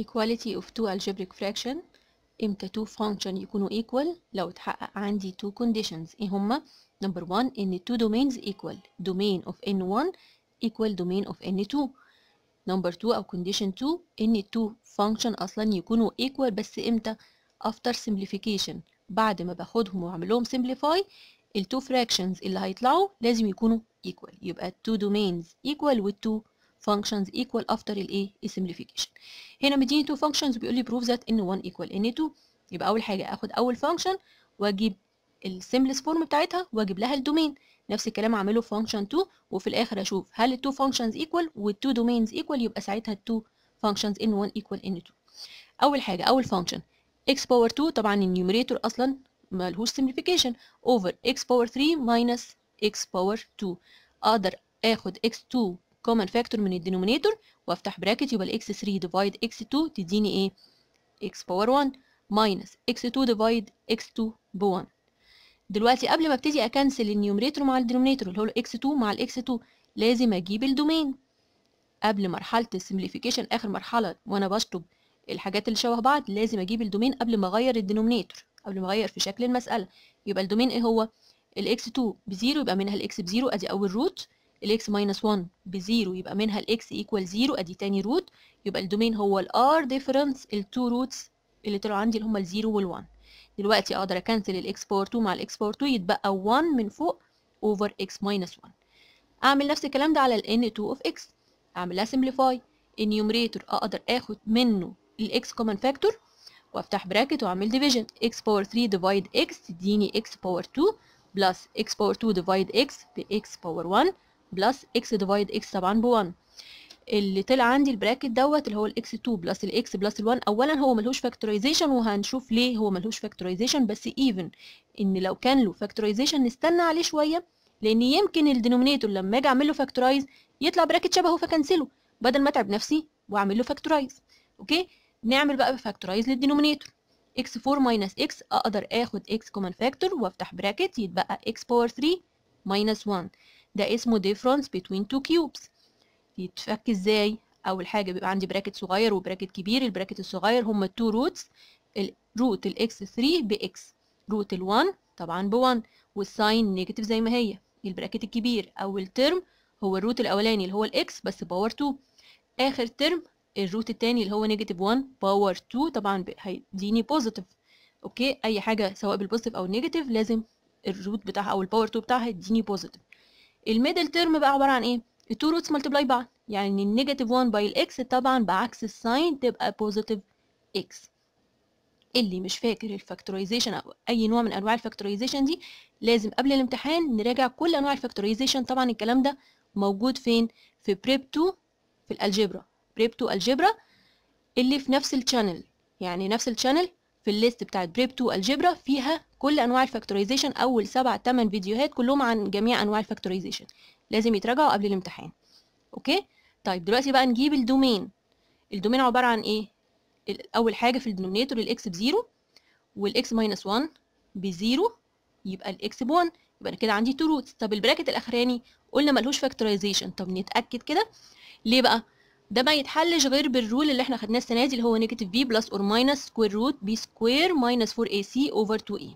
Equality of two algebraic fraction. امتى two function يكونوا equal؟ لو اتحقق عندي two conditions. ايه هما؟ Number one، ان two domains equal، domain of n1 equal domain of n2. Number two او condition 2، ان two function اصلا يكونوا equal، بس امتى؟ After simplification. بعد ما باخدهم واعمل لهم simplify، ال two fractions اللي هيطلعوا لازم يكونوا equal. يبقى two domains equal وال two functions equal after الايه؟ Simplification. هنا مديني two functions وبيقول لي prove that n1 equal n2. يبقى اول حاجه اخد اول function واجيب ال simplest form بتاعتها واجيب لها ال domain. نفس الكلام اعمله في function 2، وفي الاخر اشوف هل ال two functions equal وال two domains equal، يبقى ساعتها ال two functions n1 equal n2. اول حاجه، اول function x power 2، طبعا ال numerator اصلا ملهوش simplification، over x power 3 minus x power 2. اقدر اخد x2 common factor من ال denominator وافتح bracket، يبقى ال x3 divide x2 تديني ايه؟ X power 1 minus x2 divide x2 ب 1. دلوقتي قبل ما ابتدي ا cancel ال numerator مع ال denominator، اللي هو x2 مع ال x2، لازم اجيب ال domain قبل مرحله ال simplification، اخر مرحله وانا بشطب الحاجات اللي شبه بعض. لازم اجيب ال domain قبل ما اغير ال denominator، قبل ما اغير في شكل المساله. يبقى ال domain ايه هو؟ ال x 2 ب zero، يبقى منها ال x ب zero، ادي اول root. ال x minus 1 ب zero، يبقى منها ال x equal 0، ادي تاني root. يبقى ال domain هو ال R difference ال two roots اللي طلعوا عندي، اللي هما ال zero وال1. دلوقتي اقدر ا cancel ال x power 2 مع ال x power 2، يتبقى 1 من فوق over x minus 1. اعمل نفس الكلام ده على ال n2 of x، اعمل لها simplify. ال numerator اقدر اخد منه ال x common factor وافتح bracket واعمل division، x power 3 divide x تديني x power 2 plus x power 2 divide x ب x power 1 plus x divide x طبعا ب 1. اللي طلع عندي ال bracket دوت، اللي هو ال x 2 plus ال x plus ال 1، اولا هو ملهوش factorization، وهنشوف ليه هو ملهوش factorization، بس even ان لو كان له factorization نستنى عليه شويه، لان يمكن ال denominator لما اجي اعمل له factorize يطلع bracket شبهه ف cancel ه بدل ما اتعب نفسي واعمل له factorize. Okay، نعمل بقى factorize لل denominator. x4 minus x، اقدر اخد x common factor وافتح bracket، يتبقى x power 3 minus 1. ده اسمه difference between two cubes. يتفك ازاي؟ اول حاجه بيبقى عندي bracket صغير و bracket كبير. ال bracket الصغير هما ال two roots، ال root ال x 3 ب x، root ال1 طبعا ب1، وال sign negative زي ما هي. ال bracket الكبير، اول term هو ال root الاولاني اللي هو ال x بس power 2، اخر term ال root الثاني اللي هو negative 1 power 2، طبعا هيديني positive. Okay، اي حاجه سواء بال positive او ال negative لازم ال root بتاعها او ال power 2 بتاعها يديني positive. ال middle term بقى عباره عن ايه؟ ال two roots multiply بعض، يعني ال negative 1 by ال x طبعا بعكس ال sign تبقى positive x. اللي مش فاكر ال factorization او اي نوع من انواع ال factorization دي، لازم قبل الامتحان نراجع كل انواع ال factorization. طبعا الكلام ده موجود فين؟ في prep 2 في ال algebra، prep 2 algebra اللي في نفس ال channel، يعني نفس ال channel في ال list بتاعت prep 2 algebra فيها كل انواع ال factorization، اول 7 8 فيديوهات كلهم عن جميع انواع ال factorization، لازم يتراجعوا قبل الامتحان. Okay، طيب دلوقتي بقى نجيب ال domain. ال domain عباره عن ايه؟ اول حاجه في ال denominator ال x ب zero وال x minus 1 ب zero، يبقى ال x ب 1، يبقى انا كده عندي two roots. طب ال bracket الاخراني قلنا ملهوش factorization. طب نتاكد كده ليه بقى؟ ده ما يتحلش غير بال rule اللي احنا خدناه السنه دي، اللي هو negative b plus or minus square root b square minus 4 a c over 2 a.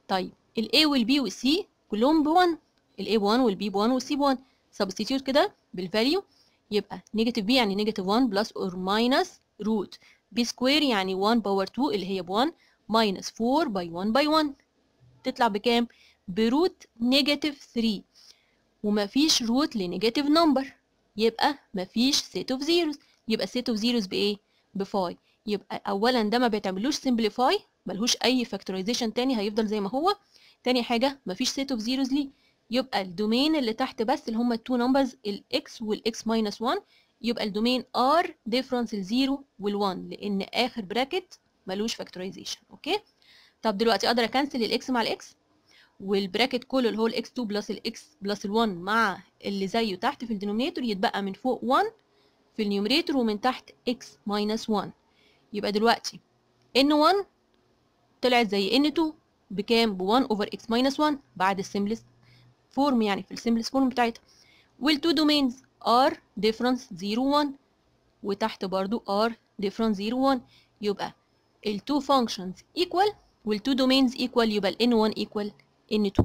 طيب ال a وال b وال c كلهم ب 1، ال a ب 1 وال b ب 1 وال c ب 1. Substitute كده بال value، يبقى negative b يعني negative 1 plus or minus root b square يعني 1 power 2 اللي هي ب 1 minus 4 by 1 by 1، تطلع بكام؟ ب root negative 3، ومفيش root ل negative number، يبقى مفيش set of zeros. يبقى set of zeros بايه؟ ب phi. يبقى اولا ده ما بيتعملوش simplify، ملهوش اي factorization تاني، هيفضل زي ما هو. تاني حاجه مفيش set of zeros ليه، يبقى ال domain اللي تحت بس اللي هما ال two numbers ال x وال x minus 1، يبقى ال domain R difference ال zero وال1، لان اخر bracket ملوش factorization. Okay، طب دلوقتي اقدر ا cancel ال x مع ال x، وال bracket كله اللي هو ال x 2 plus ال x plus ال1 مع اللي زيه تحت في ال denominator، يتبقى من فوق 1 في ال numerator ومن تحت x minus 1. يبقى دلوقتي n1 طلعت زي n2 بكام؟ ب 1 over x minus 1 بعد ال simplest form، يعني في ال simplest form بتاعتها. وال two domains R difference 0 1. وتحت برضو r different 0 1. يبقى ال two functions equal وال two domains equal، يبقى ال n1 equal n2.